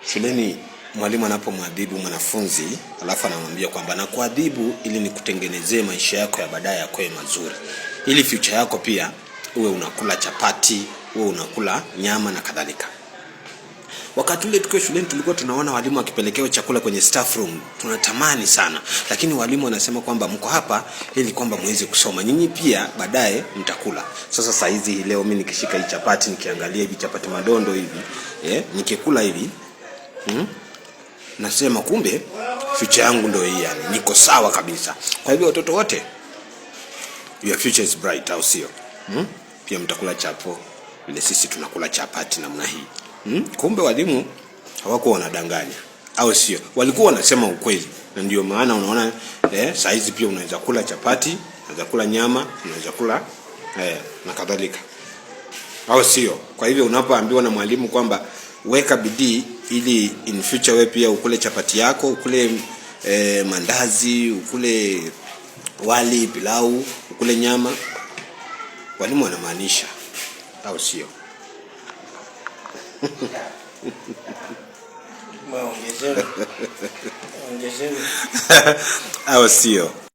Shuleni mwalimu anapomwadhibu mwanafunzi alafu anamwambia kwamba nakuadhibu ili nikutengenezee maisha yako ya baadaye yakuwe mazuri, ili future yako pia uwe unakula chapati, uwe unakula nyama na kadhalika. Wakati ule tukiwa shuleni tulikuwa tunaona walimu wakipelekewa chakula kwenye staff room, tunatamani sana, lakini walimu wanasema kwamba mko hapa ili kwamba muweze kusoma, nyinyi pia baadaye mtakula. Sasa saa hizi leo mimi nikishika hii chapati nikiangalia hivi chapati madondo hivi nikikula hivi Nasema kumbe future yangu ndio hii, yani niko sawa kabisa. Kwa hivyo watoto wote, your future is bright, au sio? Pia mtakula chapo vile sisi tunakula chapati namna hii. Kumbe walimu hawakuwa wanadanganya, au sio? Walikuwa wanasema ukweli, na ndio maana unaona saa hizi pia unaweza kula chapati, unaweza kula nyama, unaweza kula na kadhalika, au sio? Kwa hivyo unapoambiwa na mwalimu kwamba weka bidii ili in future wewe pia ukule chapati yako, ukule mandazi, ukule wali, pilau, ukule nyama, walimu wanamaanisha, au sio? Ongezewe. Ongezewe. Au sio?